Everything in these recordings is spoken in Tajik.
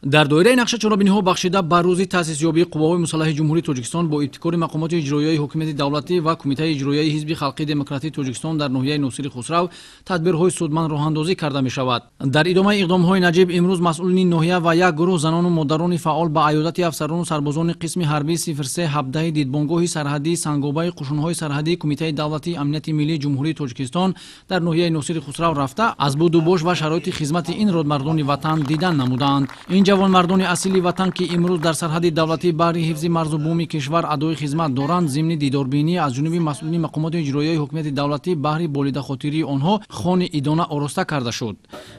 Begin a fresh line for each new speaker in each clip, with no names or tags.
Дар доираи нақша чорабиниҳо бахшида ба рӯзи таъсисёбии қувваҳои мусаллаҳи Ҷумҳурии Тоҷикистон бо ибтикори мақомоти иҷроияи ҳокимияти давлатӣ ва Кумитаи иҷроияи Ҳизби халқии демократии Тоҷикистон дар ноҳияи Носири Хусрав тадбирҳои судманд роҳандозӣ карда мешавад. Дар идомаи иқдомҳои наҷиб имрӯз масъулини ноҳия ва як гурӯҳ занону модарони фаъол ба аёдати афсарону сарбозони қисми ҳарбии 0317 дидбонгоҳи сарҳадии Сангобаи қушунҳои сарҳадии Кумитаи давлатии амнияти миллии Ҷумҳурии Тоҷикистон дар ноҳияи Носири Хусрав рафта, аз будубош ва шароити хизмати ин родмардони ватан дидан намуданд. Ин ҷавонмардони асили ватан, ки имрӯз дар сарҳади давлатӣ баҳри ҳифзи марзу буми кишвар адои хизмат доранд, зимни дидорбинӣ аз ҷониби масъулини мақомоти иҷроияи ҳукумати давлатӣ баҳри болидахотирии онҳо хони идона ороста карда шуд.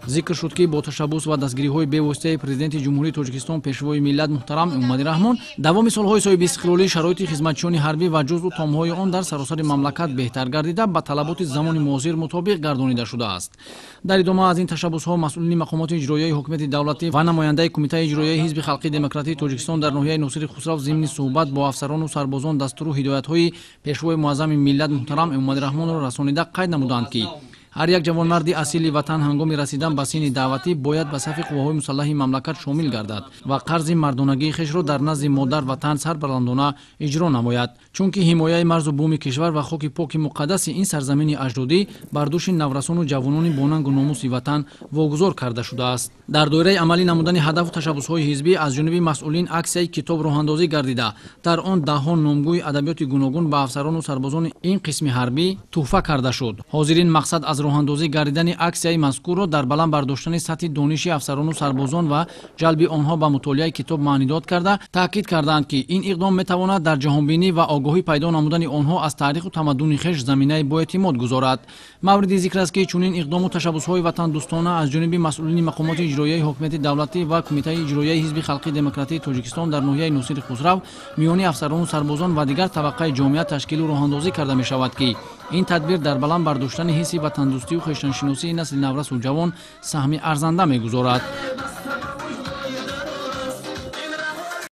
Зикр шуд, ки бо ташаббус ва дастгириҳои бевоситаи Президенти Ҷумҳурии Тоҷикистон, Пешвои миллат муҳтарам Эмомалӣ Раҳмон, давоми солҳои соҳибистиқлолӣ шароити хизматчиёни ҳарбӣ ва ҷузъу томҳои он дар саросари мамлакат беҳтар гардида, ба талаботи замони муосир мутобиқ гардонида шудааст. Дар идома аз ин ташаббусҳо масъулини мақомоти иҷроияи ҳукумати давлатӣ ва намояндаи Кумитаи иҷроияи Ҳизби халқии демократии Тоҷикистон дар ноҳияи Носири Хусрав зимни суҳбат бо афсарону сарбозон дастуру ҳидоятҳои Пешвои муаззами миллат муҳтарам Эмомалӣ Раҳмонро расонида, қайд намуданд, ки ҳар як ҷавонмарди асили ватан ҳангоми расидан ба синни даъватӣ бояд ба сафи қувваҳои мусаллаҳи мамлакат шомил гардад ва қарзи мардонагии хешро дар назди модар ватан сарбаландона иҷро намояд, чунки ҳимояи марзу буми кишвар ва хоки поки муқаддаси ин сарзамини аҷдодӣ бар дӯши наврасону ҷавонони бонангу номуси ватан вогузор карда шудааст. Дар доираи амалӣ намудани ҳадафу ташаббусҳои ҳизбӣ аз ҷониби масъулин аксияи китоб роҳандозӣ гардида, дар он даҳҳо номгӯи адабиёти гуногун ба афсарону сарбозони ин қисми ҳарбӣ туҳфа карда шуд. Ҳозирин мақсад аз роҳандозӣ гардидани аксияи мазкурро дар баланд бардоштани сатҳи дониши афсарону сарбозон ва ҷалби онҳо ба мутолиаи китоб маънидод карда, таъкид карданд, ки ин иқдом метавонад дар ҷаҳонбинӣ ва огоҳӣ пайдо намудани онҳо аз таъриху тамаддуни хеш заминаи боэътимод гузорад. Мавриди зикр аст, ки чунин иқдому ташаббусҳои ватандӯстона аз ҷониби масъулини мақомоти иҷроияи ҳокимияти давлатӣ ва Кумитаи иҷроияи Ҳизби халқии демократии Тоҷикистон дар ноҳияи Носири Хусрав миёни афсарону сарбозон ва дигар табақаи ҷомеа ташкилу роҳандозӣ карда мешавад, ки ин тадбир дар баланд бардоштани ҳисси ватандӯстию хештаншиносии насли наврасу ҷавон саҳми арзанда мегузорад.